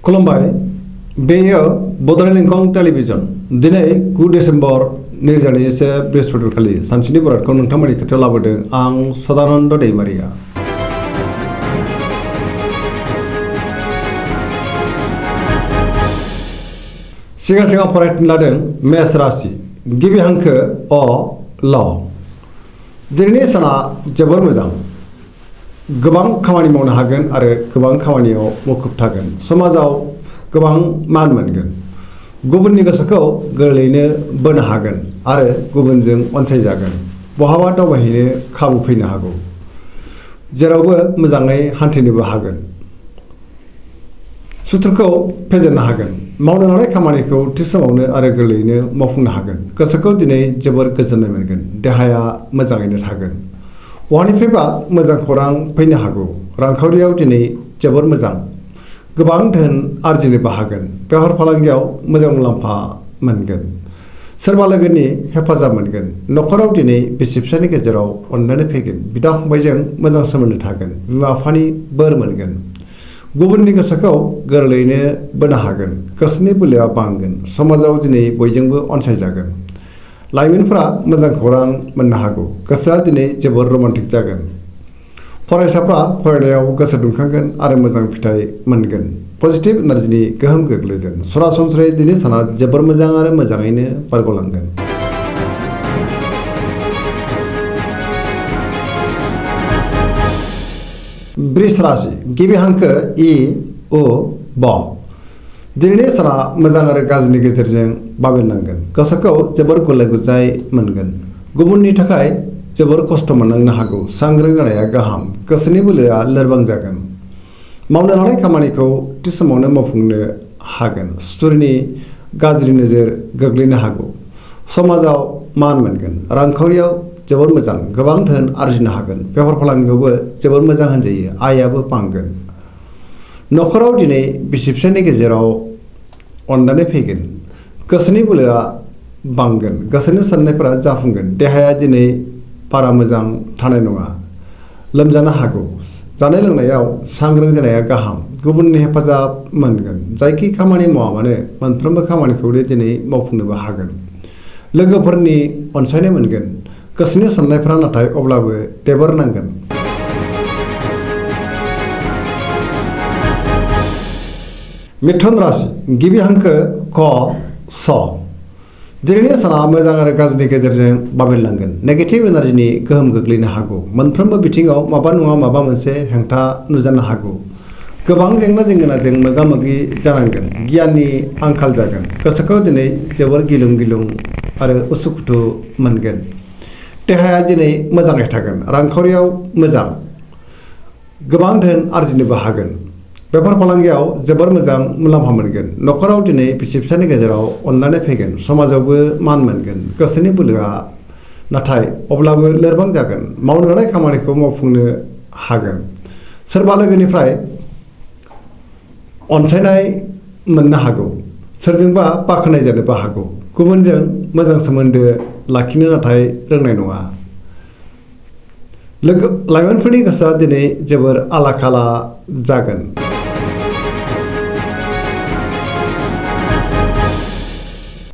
खुलुमबाय बेयो बड'लेण्ड इंखं टेलिभिजन दिनै 9 डिसेम्बर 2021 बृहस्पतिबारखालि सानसेनि बरादखौ नोंथांमोननि खाथियाव लाबोदों आं सदानन्द दैमारिया। सिगां फरायनो लादों मेष राशि गिबि हांखो अ ल। दिनैनि साना जोबोर मोजां, गोबां खामानि मावनो हागोन आरो गोबां खामानियाव मुखुब थागोन। समाजाव गोबां मान मोनगोन, गुबुननि गोसोखौ गोरलैयैनो बोनो हागोन आरो गुबुनजों अनसायजागोन। बहाबा दावबायहैनो खाबु फैनो हागौ, जेरावबो मोजाङै हान्थिनोबो हागोन। सुथुरखौ फेजेननो हागोन, मावनो लानाय खामानिखौ थि समावनो आरो गोरलैयैनो मावफुंनो हागोन। गोसोखौ दिनै जोबोर गोजोननाय मोनगोन, देहाया मोजाङैनो थागोन। बहानिफ्रायबा मोजां खौरां फैनो हागौ। रांखावरियाव दिनै जोबोर मोजां, गोबां धोन आरजिनोबो हागोन। बेफार फालांगियाव मोजां मुलाम्फा मोनगोन, सोरबा लोगोनि हेफाजाब मोनगोन। न'खराव दिनै बिसि फिसायनि गेजेराव अनलायनाय फैगोन, बिदा फंबायजों मोजां सोमोन्दो थागोन, बिमा बिफानि बोर मोनगोन। गुबुननि गोसोखौ गोरलैयैनो बोनो हागोन, गोसोनि बोलोआ बांगोन। समाजाव दिनै बयजोंबो अनसायजागोन। लाइमोनफोरा मोजां खौरां मोननो हागौ, गोसोआ दिनै जोबोर रमान्टिक जागोन। फरायसाफ्रा फरायनायाव गोसो दुंखांगोन आरो मोजां फिथाइ मोनगोन। पजिटिभ एनार्जिनि गोहोम गोग्लैगोन। सरासनस्रायै दिनै साना जोबोर मोजां आरो मोजाङैनो बारग'लांगोन। वृष राशि गिबि हांखो इ उ ब। दिनैनि साना मोजां आरो गाज्रिनि गेजेरजों बाबेननांगोन। गोसोखौ जोबोर गुलाय गुजाय मोनगोन, गुबुननि थाखाय जोबोर खस्थ' मोननांनो हागौ। सांग्रां जानाया गाहाम, गोसोनि बोलोआ लोरबां जागोन। मावनो लानाय खामानिखौ थि समावनो मावफुंनो हागोन। सुथुरनि गाज्रि नोजोर गोग्लैनो हागौ। समाजाव मान मोनगोन, रांखावरियाव जोबोर मोजां, गोबां धोन आरजिनो हागोन। बेफार फालांगियावबो जोबोर मोजां होनजायो, आयाबो बांगोन। न'खराव दिनै बिसि फिसायनि गेजेराव अनलायनाय फैगोन, गोसोनि बोलोआ बांगोन, गोसोनि साननायफोरा जाफुंगोन। देहाया दिनै बारा मोजां थानाय नङा, लोमजानो हागौ। जानाय लोंनायाव सांग्रां जानाया गाहाम, गुबुननि हेफाजाब मोनगोन। जायखि खामानि मावा मानो मोनफ्रोमबो खामानिखौनो दिनै मावफुंनोबो हागोन। लोगोफोरनि अनसायनाय मोनगोन, गोसोनि साननायफोरा नाथाय अब्लाबो देबोर नांगोन। मिथुन राशि गिबि हांखो क स। दिनैनि साना मोजां आरो गाज्रिनि गेजेरजों बाबेनलांगोन। नेगेटिभ एनार्जिनि गोहोम गोग्लैनो हागौ। मोनफ्रोमबो बिथिङाव माबा नङा माबा मोनसे हेंथा नुजानो हागौ। गोबां जेंना जेंगोनाजों मोगा मोगि जानांगोन। गियाननि आंखाल जागोन, गोसोखौ दिनै जोबोर गिलुं गिलुं आरो उसुखुथु मोनगोन। देहाया दिनै मोजाङै थागोन, रांखावरियाव मोजां, गोबां धोन आरजिनोबो हागोन। बेफार फालांगियाव जोबोर मोजां मुलाम्फा मोनगोन। न'खराव दिनै बिसि फिसायनि गेजेराव अनलायनाय फैगोन। समाजावबो मान मोनगोन, गोसोनि बोलोआ नाथाय अब्लाबो लोरबां जागोन। मावनो लानाय खामानिखौ मावफुंनो हागोन। सोरबा लोगोनिफ्राय अनसायनाय मोननो हागौ, सोरजोंबा बाख्नाय जानोबो हागौ। गुबुनजों मोजां सोमोन्दो लाखिनो नाथाय रोंनाय नङा। लाइमोनफोरनि गोसोआ दिनै जोबोर आला खाला जागोन।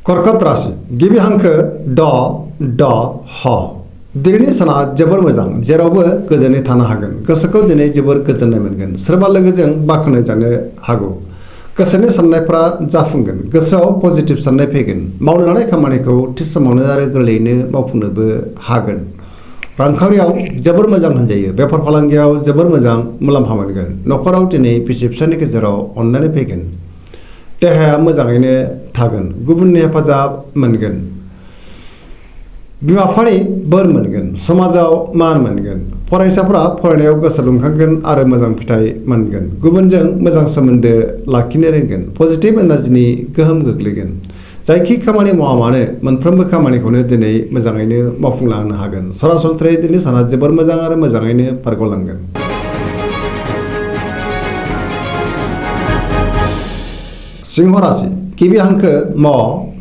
कर्कट राशि गिबि हांखो ड ड ह। दिनैनि साना जोबोर मोजां, जेरावबो गोजोनै थानो हागोन। गोसोखौ दिनै जोबोर गोजोननाय मोनगोन। सोरबा लोगोजों बाख्नाय जानो हागौ। गोसोनि साननायफ्रा जाफुंगोन, गोसोआव पजिटिभ साननाय फैगोन। मावनो लानाय खामानिखौ थि समावनो आरो गोरलैयैनो मावफुंनोबो हागोन। रांखावरियाव जोबोर मोजां होनजायो। बेफार फालांगियाव जोबोर मोजां मुलाम्फा मोनगोन। न'खराव दिनै बिसि फिसायनि गेजेराव अनलायनाय फैगोन। देहाया मोजाङैनो थागोन, गुबुननि हेफाजाब मोनगोन। बिमा बिफानि बोर मोनगोन। समाजाव मान मोनगोन। फरायसाफ्रा फरायनायाव गोसो दुंखांगोन आरो मोजां फिथाइ मोनगोन। गुबुनजों मोजां सोमोन्दो लाखिनो रोंगोन। पजिटिभ एनार्जिनि गोहोम गोग्लैगोन। जायखि खामानि मावा मानो मोनफ्रोमबो खामानिखौनो दिनै मोजाङैनो मावफुंलांनो हागोन। सरासनस्रायै दिनै साना जोबोर मोजां आरो मोजाङैनो बारग'लांगोन। सिंह राशि गिबि हांखो म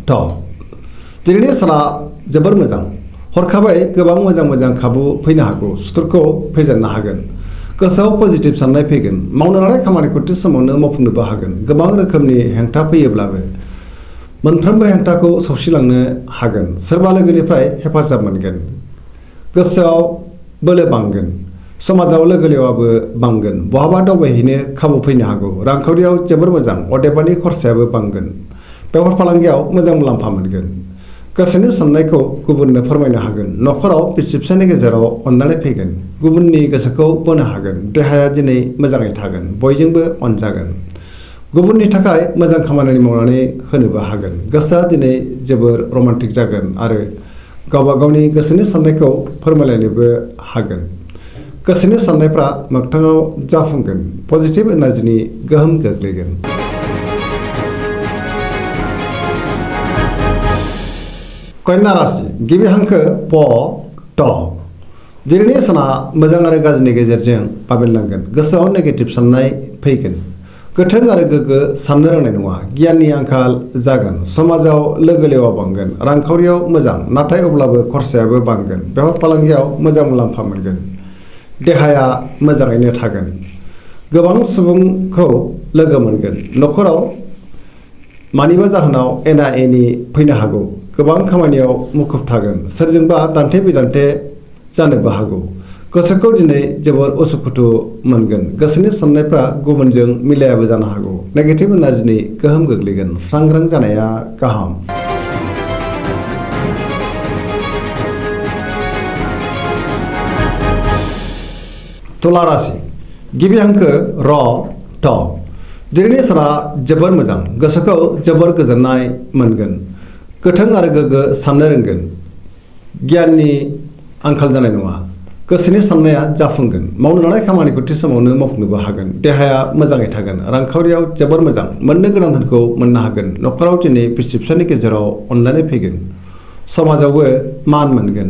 थ। दिनैनि साना जोबोर मोजां, हरखाबै गोबां मोजां खाबु फैनो हागौ। सुथुरखौ फेजेननो हागोन। गोसोआव पजिटिभ साननाय फैगोन मावनो लानाय खामानिखौ थि समावनो मावफुंनोबो हागोन गोबां रोखोमनि हेंथा फैयोब्लाबो मोनफ्रोमबो हेंथाखौ सौसिलांनो हागोन सोरबा लोगोनिफ्राय हेफाजाब मोनगोन गोसोआव बोलो बांगोन समाजाव लोगो लेवाबो बांगोन बहाबा दावबायहैनो खाबु फैनो हागौ रांखावरियाव जोबोर मोजां अदेबानि खरसायाबो बांगोन बेफार फालांगियाव मोजां मुलाम्फा मोनगोन गोसोनि साननायखौ गुबुननो फोरमायनो हागोन न'खराव बिसि फिसायनि गेजेराव अननाय फैगोन गुबुननि गोसोखौ बोनो हागोन देहाया दिनै मोजाङै थागोन बयजोंबो अनजागोन गुबुननि थाखाय मोजां खामानि मावनानै होनोबो हागोन गोसोआ दिनै जोबोर रमान्टिक जागोन आरो गावबा गावनि गोसोनि साननायखौ फोरमायलायनोबो हागोन गोसोनि साननायफ्रा मोगथाङाव जाफुंगोन पजिटिभ एनार्जिनि गोहोम गोग्लैगोन कन्या राशि गिबि हांखो प ट दिनैनि साना मोजां आरो गाज्रिनि गेजेरजों बाबेनलांगोन गोसोआव नेगेटिभ साननाय फैगोन गोथों आरो गोग्गो साननो रोंनाय नङा गियाननि आंखाल जागोन समाजाव लोगो लेवा बांगोन रांखावरियाव मोजां नाथाय अब्लाबो खरसायाबो बांगोन बेफार फालांगियाव मोजां मुलाम्फा मोनगोन देहाया मोजाङैनो थागोन गोबां सुबुंखौ लोगो मोनगोन न'खराव मानिबा जाहोनाव एना एनि फैनो हागौ गोबां खामानियाव मुखुब थागोन सोरजोंबा दान्थे बिदान्थे जानोबो हागौ गोसोखौ दिनै जोबोर उसुखुथु मोनगोन गोसोनि साननायफ्रा गुबुनजों मिलायाबो जानो हागौ नेगेटिभ एनार्जिनि गोहोम गोग्लैगोन सांग्रां जानाया गाहाम तुला राशि गिबि हांखो र ट दिनैनि साना जोबोर मोजां गोसोखौ जोबोर गोजोननाय मोनगोन गोथों आरो गोग्गो साननो रोंगोन गियाननि आंखाल जानाय नङा गोसोनि साननाया जाफुंगोन मावनो लानाय खामानिखौ थि समावनो मावफुंनोबो हागोन देहाया मोजाङै थागोन रांखावरियाव जोबोर मोजां मोननो गोनां धोनखौ मोननो हागोन न'खराव दिनै बिसि फिसायनि गेजेराव अनलायनाय फैगोन समाजावबो मान मोनगोन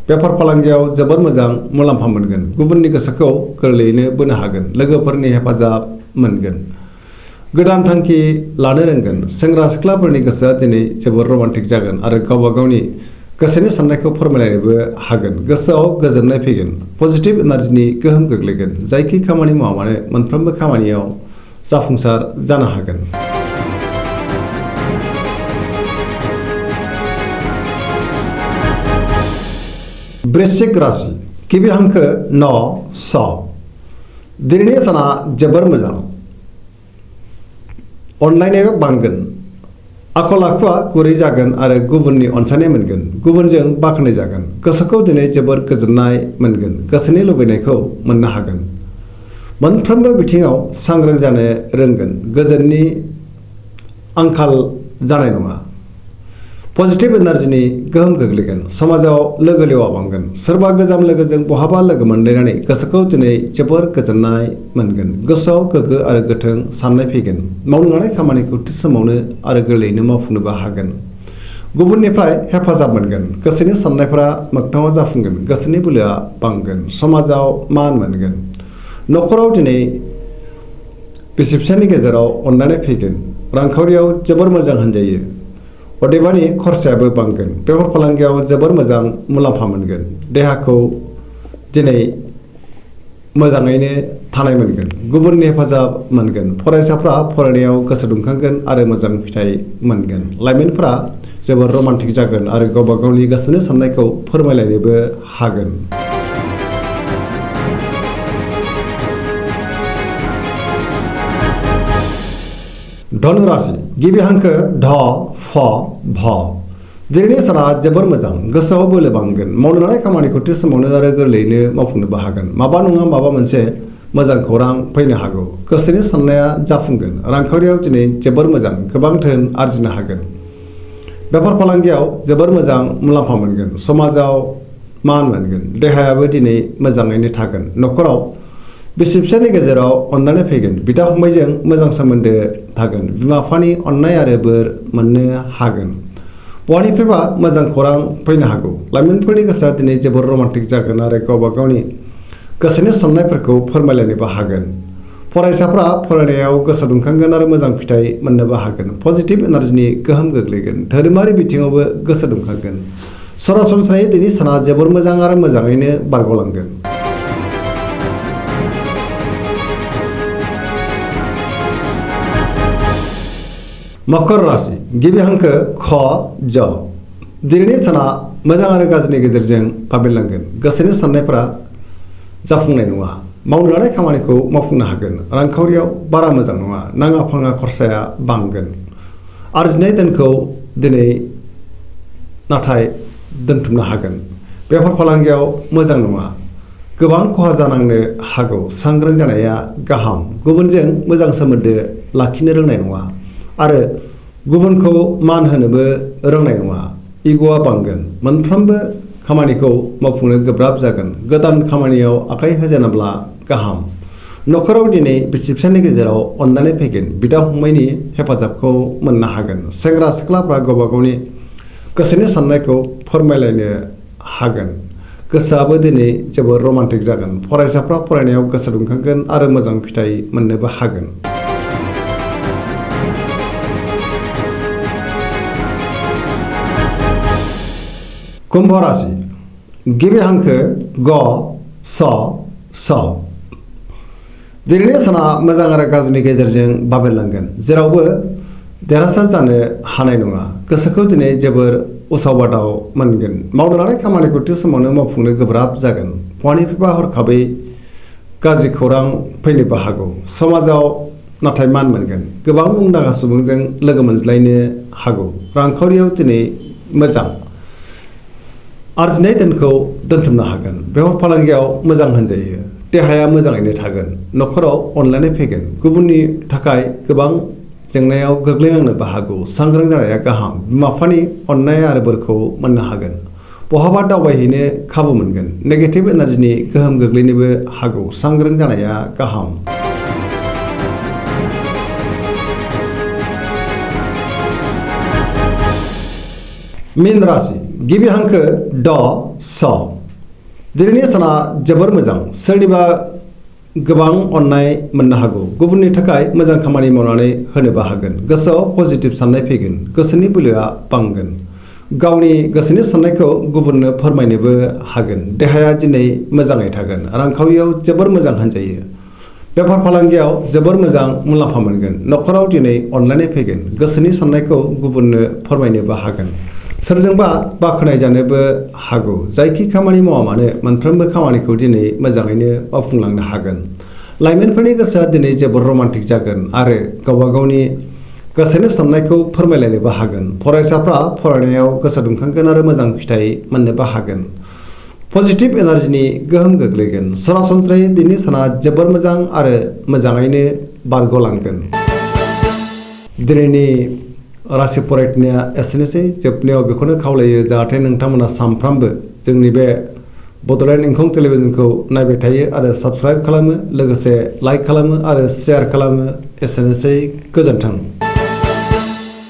बेफार फालांगियाव जोबोर मोजां मुलाम्फा मोनगोन गुबुननि गोसोखौ गोरलैयैनो बोनो हागोन लोगोफोरनि हेफाजाब मोनगोन गोदान थांखि लानो रोंगोन सेंग्रा सिख्लाफोरनि गोसोआ दिनै जोबोर रमान्टिक जागोन आरो गावबा गावनि गोसोनि साननायखौ फोरमायलायनोबो हागोन गोसोआव गोजोननाय फैगोन पजिटिभ एनार्जिनि गोहोम गोग्लैगोन जायखि खामानि मावा मानो मोनफ्रोमबो खामानियाव जाफुंसार जानो हागोन वृश्चिक राशि गिबि हांखो न स दिनैनि साना जोबोर मोजां अनलायनाया बांगोन आखल आखुआ गुरै जागोन आरो गुबुननि अनसायनाय मोनगोन गुबुनजों बाख्नाय जागोन गोसोखौ दिनै जोबोर गोजोननाय मोनगोन गोसोनि लुबैनायखौ मोननो हागोन मोनफ्रोमबो बिथिङाव सांग्रां जानो रोंगोन गोजोननि आंखाल जानाय नङा पजिटिभ एनार्जिनि गोहोम गोग्लैगोन समाजाव लोगो लेवा बांगोन सोरबा गोजाम लोगोजों बहाबा लोगो मोनलायनानै गोसोखौ दिनै जोबोर गोजोननाय मोनगोन गोसोआव गोग्गो आरो गोथों साननाय फैगोन मावनो लानाय खामानिखौ थि समावनो आरो गोरलैयैनो मावफुंनोबो हागोन गुबुननिफ्राय हेफाजाब मोनगोन गोसोनि साननायफोरा मोगथाङाव जाफुंगोन गोसोनि बोलोआ बांगोन समाजाव मान मोनगोन न'खराव दिनै बिसि फिसायनि गेजेराव अनलायनाय फैगोन रांखावरियाव जोबोर मोजां होनजायो अदेबानि खरसायाबो बांगोन बेफार फालांगियाव जोबोर मोजां मुलाम्फा मोनगोन देहाखौ दिनै मोजाङैनो थानाय मोनगोन गुबुननि हेफाजाब मोनगोन फरायसाफ्रा फरायनायाव गोसो दुंखांगोन आरो मोजां फिथाइ मोनगोन लाइमोनफ्रा जोबोर रमान्टिक जागोन आरो गावबा गावनि गोसोनि साननायखौ फोरमायलायनोबो हागोन धनु राशि गिबि हांखो ध फ भ दिनैनि साना जोबोर मोजां गोसोआव बोलो बांगोन मावनो लानाय खामानिखौ थि समावनो आरो गोरलैयैनो मावफुंनोबो हागोन माबा नङा माबा मोनसे मोजां खौरां फैनो हागौ गोसोनि साननाया जाफुंगोन रांखावरियाव दिनै जोबोर मोजां गोबां धोन आरजिनो हागोन बेफार फालांगियाव जोबोर मोजां मुलाम्फा मोनगोन समाजाव मान मोनगोन देहायाबो दिनै मोजाङैनो थागोन न'खराव बिसि फिसायनि गेजेराव अनलायनाय फैगोन बिदा फंबायजों मोजां सोमोन्दो थागोन बिमा बिफानि अननाय आरो बोर मोननो हागोन बहानिफ्रायबा मोजां खौरां फैनो हागौ लाइमोनफोरनि गोसोआ दिनै जोबोर रमान्टिक जागोन आरो गावबा गावनि गोसोनि साननायफोरखौ फोरमायलायनोबो हागोन फरायसाफ्रा फरायनायाव गोसो दुंखांगोन आरो मोजां फिथाइ मोननोबो हागोन पजिटिभ एनार्जिनि गोहोम गोग्लैगोन धोरोमारि बिथिङावबो गोसो दुंखांगोन सरासनस्रायै दिनै साना जोबोर मोजां आरो मोजाङैनो बारग'लांगोन मकर राशि गिबि हांखो ख ज दिनैनि साना मोजां आरो गाज्रिनि गेजेरजों बाबेनलांगोन गोसोनि साननायफोरा जाफुंनाय नङा मावनो लानाय खामानिखौ मावफुंनो हागोन रांखावरियाव बारा मोजां नङा नाङा फाङा खरसाया बांगोन आरजिनाय धोनखौ दिनै नाथाय दोनथुमनो हागोन बेफार फालांगियाव मोजां नङा गोबां खहा जानांनो हागौ सांग्रां जानाया गाहाम गुबुनजों मोजां सोमोन्दो लाखिनो रोंनाय नङा आरो गुबुनखौ मान होनोबो रोंनाय नङा इग'आ बांगोन मोनफ्रोमबो खामानिखौ मावफुंनो गोब्राब जागोन गोदान खामानियाव आखाइ होजेनाब्ला गाहाम न'खराव दिनै बिसि फिसायनि गेजेराव अननानै फैगोन बिदा फंबायनि हेफाजाबखौ मोननो हागोन सेंग्रा सिख्लाफ्रा गावबा गावनि गोसोनि साननायखौ फोरमायलायनो हागोन गोसोआबो दिनै जोबोर रमान्टिक जागोन फरायसाफ्रा फरायनायाव गोसो दुंखांगोन आरो मोजां फिथाइ मोननोबो हागोन कुम्भ राशि गिबि हांखो ग स स दिनैनि साना मोजां आरो गाज्रिनि गेजेरजों बाबेनलांगोन जेरावबो देरहासार जानो हानाय नङा गोसोखौ दिनै जोबोर उसाव बादाव मोनगोन मावनो लानाय खामानिखौ थि समावनो मावफुंनो गोब्राब जागोन बहानिफ्रायबा हरखाबै गाज्रि खौरां फैनोबो हागौ समाजाव नाथाय मान मोनगोन गोबां मुंदांखा सुबुंजों लोगो मोनज्लायनो हागौ रांखावरियाव दिनै मोजां आरजिनाय धोनखौ दोनथुमनो हागोन बेफार फालांगियाव मोजां होनजायो देहाया मोजाङैनो थागोन न'खराव अनलायनाय फैगोन गुबुननि थाखाय गोबां जेंनायाव गोग्लैनांनोबो हागौ सांग्रां जानाया गाहाम बिमा बिफानि अननाय आरो बोरखौ मोननो हागोन बहाबा दावबायहैनो खाबु मोनगोन नेगेटिभ एनार्जिनि गोहोम गोग्लैनोबो हागौ सांग्रां जानाया गाहाम मीन राशि गिबि हांखो ड स दिनैनि साना जोबोर मोजां सोरनिबा गोबां अननाय मोननो हागौ गुबुननि थाखाय मोजां खामानि मावनानै होनोबो हागोन गोसोआव पजिटिभ साननाय फैगोन गोसोनि बोलोआ बांगोन गावनि गोसोनि साननायखौ गुबुननो फोरमायनोबो हागोन देहाया दिनै मोजाङै थागोन रांखावरियाव जोबोर मोजां होनजायो बेफार फालांगियाव जोबोर मोजां मुलाम्फा मोनगोन न'खराव दिनै अनलायनाय फैगोन गोसोनि साननायखौ गुबुननो फोरमायनोबो हागोन सोरजोंबा बाख्नाय जानोबो हागौ जायखि खामानि मावा मानो मोनफ्रोमबो खामानिखौ दिनै मोजाङैनो मावफुंलांनो हागोन लाइमोनफोरनि गोसोआ दिनै जोबोर रमान्टिक जागोन आरो गावबा गावनि गोसोनि साननायखौ फोरमायलायनोबो हागोन फरायसाफ्रा फरायनायाव गोसो दुंखांगोन आरो मोजां फिथाइ मोननोबो हागोन पजिटिभ एनार्जिनि गोहोम गोग्लैगोन सरासनस्रायै दिनै साना जोबोर मोजां आरो मोजाङैनो बारग'लांगोन दिनैनि राशि फरायनाया एसेनोसै जोबनायाव बेखौनो खावलायो जाहाथे नोंथांमोना सानफ्रामबो जोंनि बे बड'लेण्ड इंखं टेलिभिजनखौ नायबाय थायो आरो साबस्क्राइब खालामो लोगोसे लाइक खालामो आरो शेयार खालामो एसेनोसै गोजोन्थों।